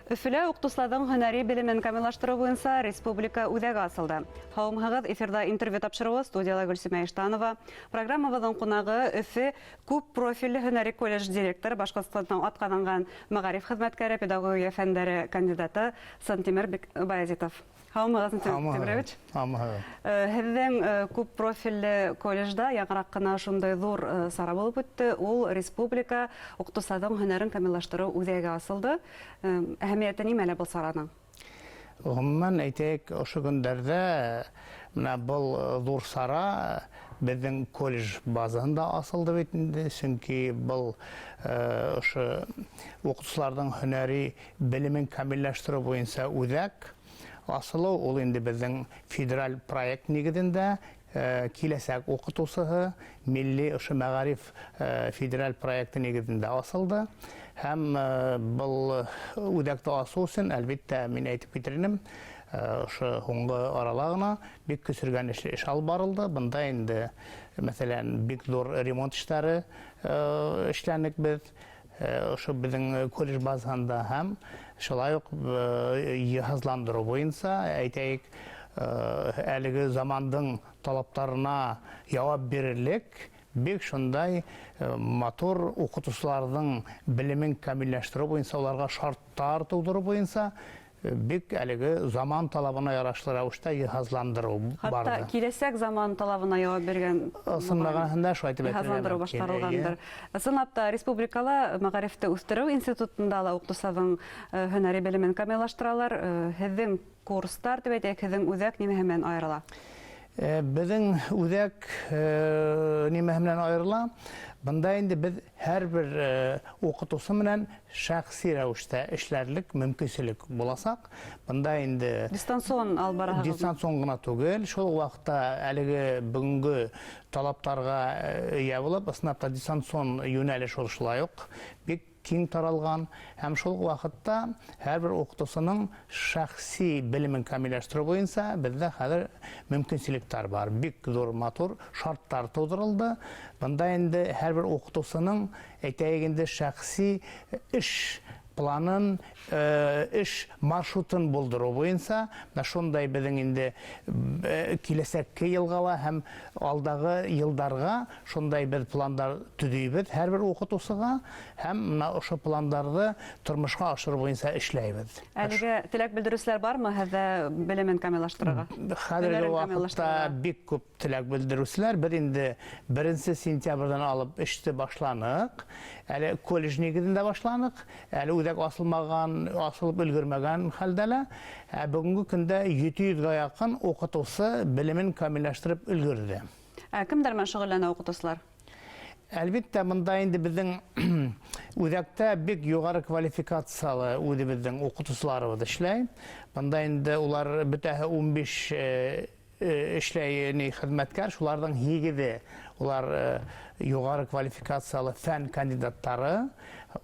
Өфөлә уҡытыусыларҙың һөнәри белемен камиллаштырыу буйынса республика үҙәге асылды. Һаумыһығыҙ, эфирҙа интервью тапшырыуы, студияла Гөлсимә Иштанова. Программабыҙҙың ҡунағы Өфө күп профилле һөнәри колледж директоры, Башҡортостандың атҡаҙанған мәғариф хеҙмәткәре, педагогия фәндәре кандидаты Сантимер Баязитов. Һаумыһығыҙ, Сантимер Тимерович. Һаумыһығыҙ. Һеҙҙең күп профилле колледжда яңыраҡ ҡына шундай ҙур сара булып үтте. Ул республика уҡытыусыларҙың һөнәрен камиллаштырыу үҙәге асылды. Әһәмиәте нимәлә был сараның? Ғөмүмән, әйтәйек, ошо көндәрҙә менә был ҙур сара беҙҙең колледж базаһында асылды бит инде, сөнки был ошо уҡытыусыларҙың һөнәри белемен камилләштереү буйынса үҙәк асылыу ул инде беҙҙең федераль проект нигеҙендә Киләсәк уҡытыусыһы милли ошо мәғариф федераль проекты нигеҙендә асылды. Һәм был үҙәкте асыу өсөн, әлбиттә, мин әйтеп китер инем, ошо һуңғы арала ғына бик көсөргәнешле эш алып барылды. Бында инде, мәҫәлән, бик ҙур ремонт эштәре эшләнек беҙ. Ошо беҙҙең колледж базаһында һәм шулай уҡ йыһазландырыу буйынса, әйтәйек, әлеге замандың талаптарына яуап бирерлек бик шундай матур уҡытыусыларҙың белемен камилләштереү буйынса, уларға шарттар тыуҙырыу буйынса бик әлеге заман талабына ярашлы рәүештә йыһазландырыу барҙы. Хатта киләсәк заман талабына яуап биргән Ысын мәғәнәһендә шулай дип әйтергә йыһазландырыу башҡарылғандыр. Ысынлап та, республикала мәғарифте үҫтереү институтында ла уҡытыусыларҙың һөнәри белемен камиллаштыралар. Һеҙҙең курстар тип әйтәйек, һеҙҙең үҙәк нимәһе менән айырыла? Беҙҙең үҙәк нимәһе менән айырыла? Бында инде беҙ һәр бер уҡытыусы менән шәхси рәүештә эшләрлек мөмкинселек буласаҡ. Бында инде дистанцион алып бараһығыҙмы? Дистанцион ғына түгел, шул уҡ ваҡытта әлеге бөгөнгө талаптарға эйә булып, ысынлап та дистанцион йүнәлеш ул шулай уҡ бик киң таралған һәм шул уҡ ваҡытта һәрбер уҡытыусының шәхси белемен камилләштерү буйынса беҙҙә хәҙер мөмкинселектәр бар. Бик ҙур матур шарттар тыуҙырылды. Бында инде һәрбер уҡытыусының, әйтәйек инде, шәхси эш планын, эш маршрутын булдырыу буйынса менә шундай беҙҙең инде киләсәкке йылға ла һәм алдағы йылдарға шундай беҙ пландар төҙөйбөҙ һәрбер уҡытыусыға һәм менә ошо пландарҙы тормошҡа ашырыу буйынса эшләйбеҙ. Әлегә теләк белдереүселәр бармы һеҙҙә белемен камиллаштырырға? Хәҙерге ваҡытта бик күп теләк белдереүселәр. Беҙ инде 1 сентябрҙән алып эште башланыҡ. Әле колледж нигеҙендә башланыҡ. Әле үҙәк асылмаған, асылып өлгөрмәгән хәлдә лә. Ә бөгөнгө көндә 700-гә яҡын уҡытыусы белемен камилләштереп өлгөрҙө. Ә кемдәр менән шөғөлләнә уҡытыусылар? Әлбиттә, бында инде беҙҙең үҙәктә бик юғары квалификациялы үҙебеҙҙең уҡытыусыларыбыҙ эшләй. Бында инде улар бөтәһе 15 эшләй ни хеҙмәткәр, шуларҙың 8-е улар юғары квалификациялы фән кандидаттары.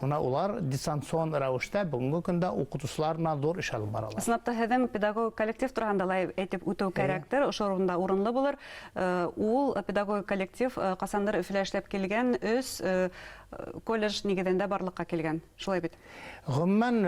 Уна улар дистанцион рәүештә бөгөнгө көндә уҡытыусылар менән ҙур эш алып баралар. Ысынлап та, һеҙҙең педагогик коллектив тураһында ла әйтеп үтеү кәрәктер, ошо урында урынлы булыр. Ул педагогик коллектив ҡасандыр Өфөлә эшләп килгән өс колледж нигеҙендә барлыҡҡа килгән, шулай бит? Ғөмүмән,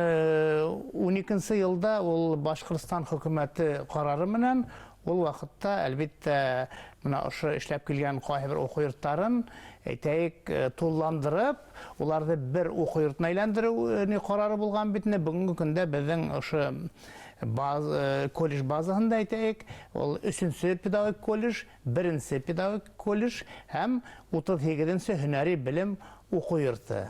12 йылда ул Башҡортостан хөкүмәте ҡарары менән ул ваҡытта, әлбиттә, менә ошо эшләп килгән ҡайһы бер уҡыу йорттарын, әйтәйек, тулландырып, уларҙы бер уҡыу йортона әйләндереү ни ҡарары булған бит инде. Бөгөнгө көндә беҙҙең ошо колледж базаһында, әйтәйек, ул өсөнсө педагогик колледж, беренсе педагогик колледж һәм 38-нсе һөнәри белем уҡыу йорто.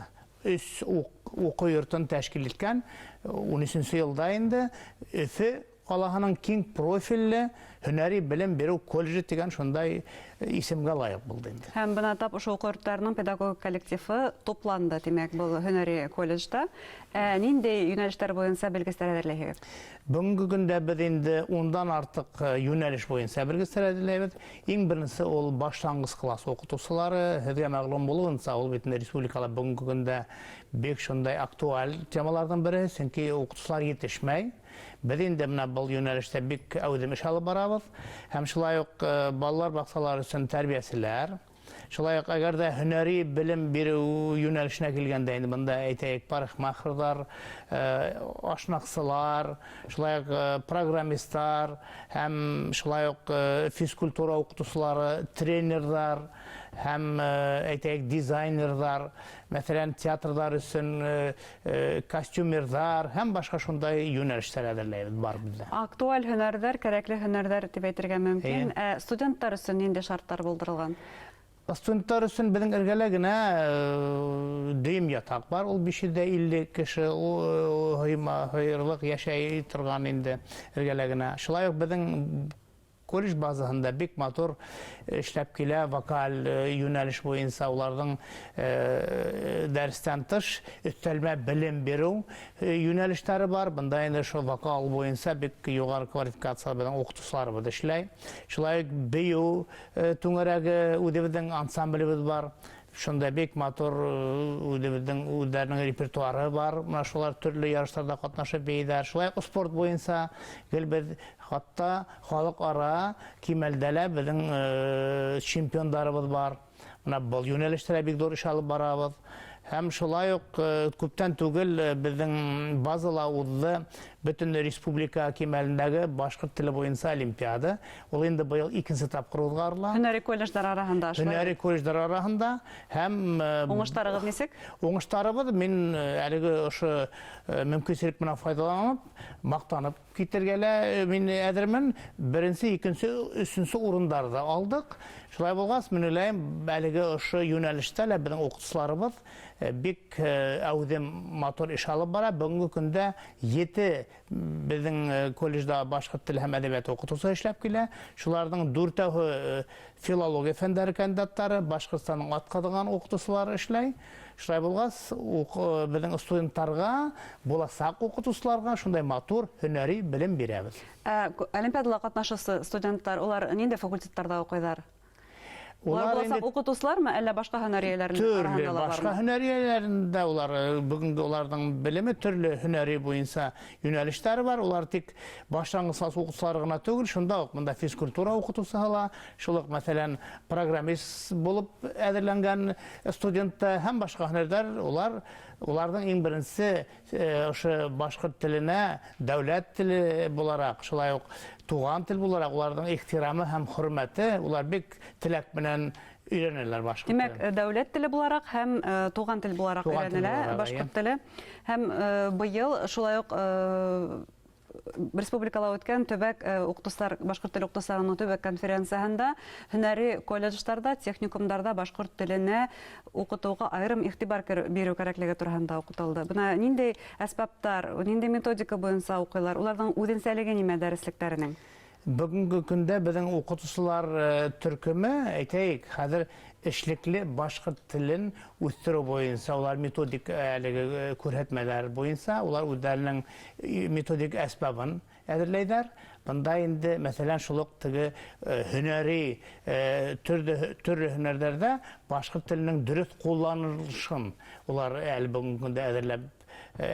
Өс уҡыу йортон тәшкил иткән 13-нсе йылда инде Өфө ҡалаһының киң профилле һөнәри белем биреү колледжы тигән шундай исемгә лайыҡ булды инде. Һәм бына тап ошо уҡыу йорттарының педагогик коллективы тупланды, тимәк, был һөнәри колледжда. Ниндәй йүнәлештәр буйынса белгестәр әҙерләйһегеҙ? Бөгөнгө көндә беҙ инде 10-дан артыҡ йүнәлеш буйынса белгестәр әҙерләйбеҙ. Иң беренсе ул башланғыс класс уҡытыусылары. Һеҙгә мәғлүм булыуынса, ул бит инде республикала бөгөнгө көндә бик шундай актуаль темаларҙың береһе, сөнки уҡытыусылар етешмәй. Беҙ инде бына был йүнәлештә бик әүҙем эш алып барабыҙ. Һәм шулай уҡ балалар баҡсалары өсөн тәрбиәселәр. Шулай уҡ әгәр ҙә һөнәри белем биреү йүнәлешенә килгәндә, инде бында әйтәйек, парикмахерҙар, ашнаҡсылар, шулай уҡ программистар һәм шулай уҡ физкультура уҡытыусылары, тренерҙар һәм әйтәйек, дизайнерҙар, мәҫәлән, театрҙар өсөн костюмерҙар һәм башҡа шундай йүнәлештәр әҙерләйбеҙ бар беҙҙә. Актуаль һөнәрҙәр, кәрәкле һөнәрҙәр тип әйтергә мөмкин. Ә студенттар өсөн ниндәй шарттар булдырылған? Студенттар өсөн беҙҙең эргәлә генә дөйөм ятаҡ бар, ул 550 кеше һыйырлыҡ йәшәй торған инде эргәлә генә. Шулай уҡ беҙҙең колледж базаһында бик матур эшләп килә вокаль йүнәлеш буйынса уларҙың дәрестән тыш өҫтәлмә белем биреү йүнәлештәре бар. Бында инде шул вокал буйынса бик юғары квалификациялы беҙҙең уҡытыусыларыбыҙ эшләй. Шулай уҡ бейеү түңәрәге үҙебеҙҙең ансамблебеҙ бар. Шунда бик матур үҙебеҙҙең үҙҙәренең репертуары бар. Мына шулар төрлө ярыштарҙа ҡатнашып бейейҙәр. Шулай уҡ спорт буйынса гел беҙ хатта халыҡ-ара кимәлдә лә беҙҙең чемпиондарыбыҙ бар. Мына был йүнәлештә лә бик ҙур эш алып барабыҙ. Һәм шулай уҡ күптән түгел беҙҙең базала уҙҙы бөтөн республика кимәлендәге башҡорт теле буйынса олимпиада. Ул инде быйыл икенсе тапҡыр уҙғарыла. Һөнәри колледждар араһында шулай. Һөнәри колледждар араһында һәм уңыштарығыҙ нисек? Уңыштарыбыҙ мин әлеге ошо мөмкинселек менән файҙаланып, маҡтанып китергә лә мин әҙермен. Беренсе, икенсе, өсөнсө урындарҙы алдыҡ. Шулай булғас, мин уйлайым, әлеге ошо йүнәлештә лә беҙҙең уҡытыусыларыбыҙ бик әүҙем матур эш алып бара. Бөгөнгө көндә 7 беҙҙең колледжда башҡорт теле һәм әҙәбиәте уҡытыусыһы эшләп килә. Шуларҙың дүртәүһе филология фәндәре кандидаттары, Башҡортостандың атҡаҙанған уҡытыусылары эшләй. Шулай булғас, беҙҙең студенттарға, буласаҡ уҡытыусыларға шундай матур һөнәри белем бирәбеҙ. Олимпиадала ҡатнашыусы студенттар, улар ниндәй факультеттарҙа уҡыйҙар? Улар Улар буласаҡ инде уҡытыусылармы, әллә башҡа һөнәр эйәләренең Төрлө араһында ла башҡа бармы? һөнәр эйәләрендә улар, бөгөнгө уларҙың белеме төрлө һөнәри буйынса йүнәлештәре бар. Улар тик башланғыс класс уҡытыусылары ғына түгел, шунда уҡ бында физкультура уҡытыусыһы ла, шул уҡ, мәҫәлән, программист булып әҙерләнгән студентта һәм башҡа һөнәрҙәр, уларҙың иң беренсе ошо башҡорт теленә дәүләт теле булараҡ, шулай уҡ туған тел булараҡ уларҙың ихтирамы һәм хөрмәте, улар бик теләк менән өйрәнәләр башҡорт Тимәк, телен. дәүләт теле булараҡ һәм туған тел булараҡ Туған тел өйрәнелә булараҡ, башҡорт эйе. теле. Һәм быйыл шулай уҡ республикала үткән төбәк уҡытыусылар, башҡорт теле уҡытыусыларының төбәк конференцияһында һөнәри колледждарҙа, техникумдарҙа башҡорт теленә уҡытыуға айырым иғтибар биреү кәрәклеге тураһында уҡытылды. Бына ниндәй әсбаптар, ниндәй методика буйынса уҡыйлар, уларҙың үҙенсәлеге нимә дәреслектәренең? Бөгөнгө көндә беҙҙең уҡытыусылар төркөмө, әйтәйек, хәҙер эшлекле башҡорт телен үҫтереү буйынса улар методик әлеге күрһәтмәләр буйынса улар үҙҙәренең методик әсбабын әҙерләйҙәр. Бында инде, мәҫәлән, шул уҡ теге һөнәри төрлө һөнәрҙәрҙә башҡорт теленең дөрөҫ ҡулланылышын улар әле бөгөнгө көндә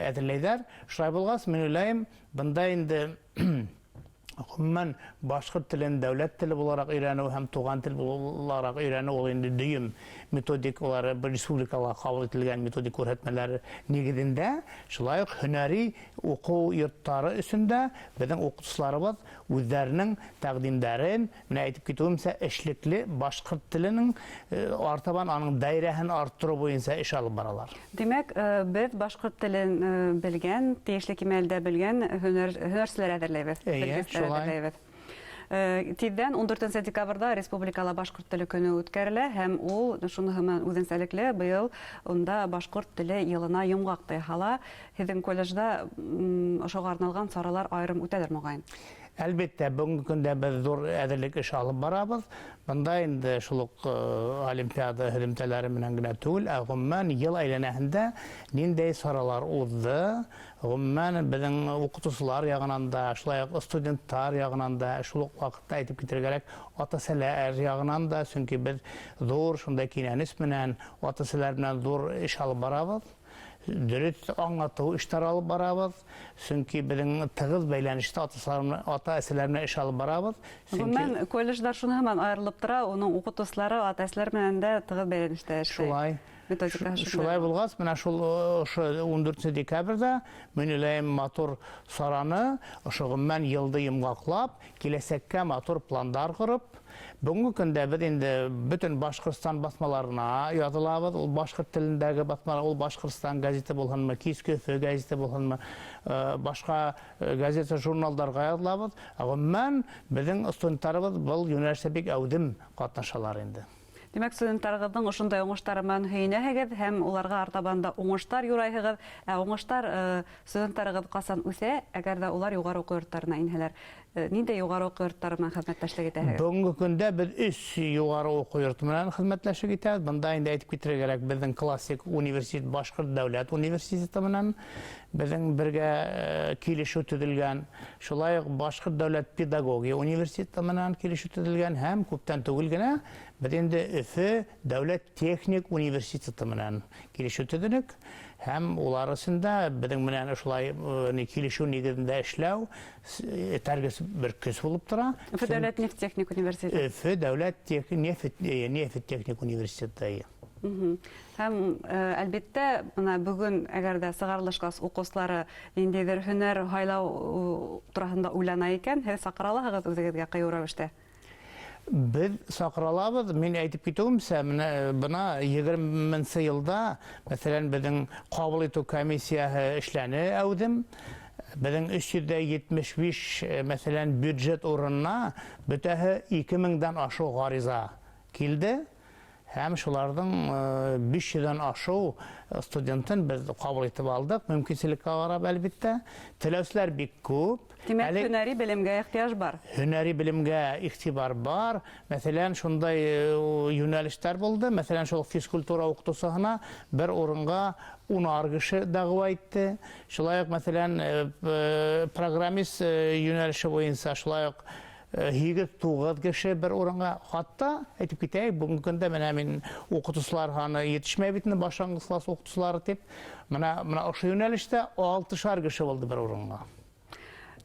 әҙерләйҙәр. Шулай булғас, мин уйлайым, бында инде ғөмүмән башҡорт телен дәүләт теле булараҡ өйрәнеү һәм туған тел булараҡ өйрәнеү ул инде дөйөм методик, улары бер республикала ҡабул ителгән методик күрһәтмәләр нигеҙендә, шулай уҡ һөнәри уҡыу йорттары өсөн дә беҙҙең уҡытыусыларыбыҙ үҙҙәренең тәҡдимдәрен, менә әйтеп китеүемсә, эшлекле башҡорт теленең артабан аның даирәһен арттырыу буйынса эш алып баралар. Тимәк, беҙ башҡорт телен белгән, тейешле кимәлдә белгән һөнәрселәр әҙерләйбеҙ. Эйе, Белгестәр шулай. әҙерләйбеҙ. Тиҙҙән ун дүртенсе декабрҙә республикала башҡорт теле көнө үткәрелә һәм ул шуныһы менән үҙенсәлекле, быйыл унда башҡорт теле йылына йомғаҡ та яһала. Һеҙҙең колледжда ошоға арналған саралар айырым үтәлер моғайын. Әлбиттә, бөгөнгө көндә беҙ ҙур әҙерлек эше алып барабыҙ. Бында инде шул уҡ олимпиада һөҙөмтәләре менән генә түгел, ә ғөмүмән йыл әйләнәһендә ниндәй саралар уҙҙы, ғөмүмән беҙҙең уҡытыусылар яғынан да, шулай уҡ студенттар яғынан да, шул уҡ ваҡытта әйтеп китергә кәрәк, ата-әсәләр яғынан да, сөнки беҙ ҙур шундай кинәнес менән, ата-әсәләр менән ҙур эш алып барабыҙ. Дөрөҫ аңлатыу эштәре алып барабыҙ. Сөнки беҙҙең тығыҙ бәйләнештә ата-әсәләр менән эш алып барабыҙ. Ғөмүмән, колледждар шуны һаман айырылып тора, уның уҡытыусылары ата-әсәләр менән дә тығыҙ бәйләнештә эшләй. Шулай. Методикаһы Шулай булғас, менә шул ошо 14 декабрҙә мин уйлайым, матур сараны ошо ғөмүмән йылды йомғаҡлап, киләсәккә матур пландар ҡороп, бөгөнгө көндә беҙ инде бөтөн Башҡортостан баҫмаларына яҙылабыҙ. Ул башҡорт телендәге баҫмалар, ул Башҡортостан газеты булһынмы, Киске Өфө газеты булһынмы, башҡа газета, журналдарға яҙылабыҙ. Ғөмүмән, беҙҙең студенттарыбыҙ был йүнәлештә бик әүҙем ҡатнашалар инде. Тимәк, студенттарығыҙҙың ошондай уңыштары менән һөйөнәһегеҙ һәм уларға артабан да уңыштар юрайһығыҙ. Ә уңыштар студенттарығыҙ ҡасан үҫә, әгәр ҙә улар юғары уҡыу йорттарына инһәләр, ниндәй юғары уҡыу йорттары менән хеҙмәттәшлек итәһегеҙ? Бөгөнгө көндә беҙ 3 юғары уҡыу йорто менән хеҙмәттәшлек итәбеҙ. Бында инде әйтеп китергә кәрәк, беҙҙең классик университет Башҡорт дәүләт университеты менән беҙҙең бергә килешеү төҙөлгән. Шулай уҡ Башҡорт дәүләт педагогия университеты менән килешеү төҙөлгән һәм күптән түгел генә беҙ инде Өфө дәүләт техник университеты менән килешеү төҙөнөк. Һәм улар өсөн дә беҙҙең менән ошолай килешеү нигеҙендә эшләү этәргес бер көс булып тора. Өфө дәүләт нефть техник университеты. Өфө дәүләт нефть техник университеты. Һәм, әлбиттә, бына бөгөн әгәр ҙә сығарылыш класс уҡыусылары ниндәйҙер һөнәр һайлау тураһында уйлана икән, һеҙ саҡыра алаһығыҙ үҙегеҙгә ҡыйыу рәүештә? Беҙ саҡыра алабыҙ. Мин әйтеп китеүемсә, менә бына егерменсе йылда, мәҫәлән, беҙҙең ҡабул итеү комиссияһы эшләне әүҙем. Беҙҙең 375, мәҫәлән, бюджет урынына бөтәһе ике меңдән ашыу ғариза килде. Һәм шуларҙың биш йөҙҙән ашыу студентын беҙ ҡабул итеп алдыҡ, мөмкинселеккә ҡарап, әлбиттә. Теләүселәр бик күп. Тимәк, һөнәри белемгә ихтыяж бар. Һөнәри белемгә иғтибар бар. Мәҫәлән, шундай йүнәлештәр булды. Мәҫәлән, шул физкультура уҡытыусыһына бер урынға унар кеше дәғүә итте. Шулай уҡ, мәҫәлән, программист йүнәлеше буйынса шулай уҡ һигеҙ-туғыҙ кеше бер урынға. Хатта, әйтеп китәйек, бөгөнгө көндә менә мин уҡытыусылар һаны етешмәй бит инде, башланғыс класс уҡытыусылары тип. Менә ошо йүнәлештә алтышар кеше булды бер урынға.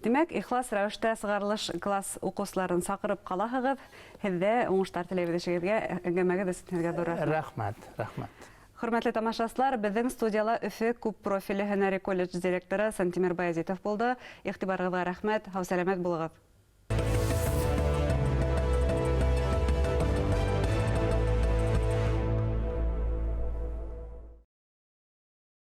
Тимәк, ихлас рәүештә сығарылыш класс уҡыусыларын саҡырып ҡалаһығыҙ. Һеҙҙә уңыштар теләйбеҙ эшегеҙгә, әңгәмәгеҙ өсөн һеҙгә ҙур рәхмәт. Рәхмәт, рәхмәт. Хөрмәтле тамашасылар, беҙҙең студияла Өфө күп профилле һөнәри колледж директоры Сантимер Баязитов булды. Иғтибарығыҙға рәхмәт, һау-сәләмәт булығыҙ.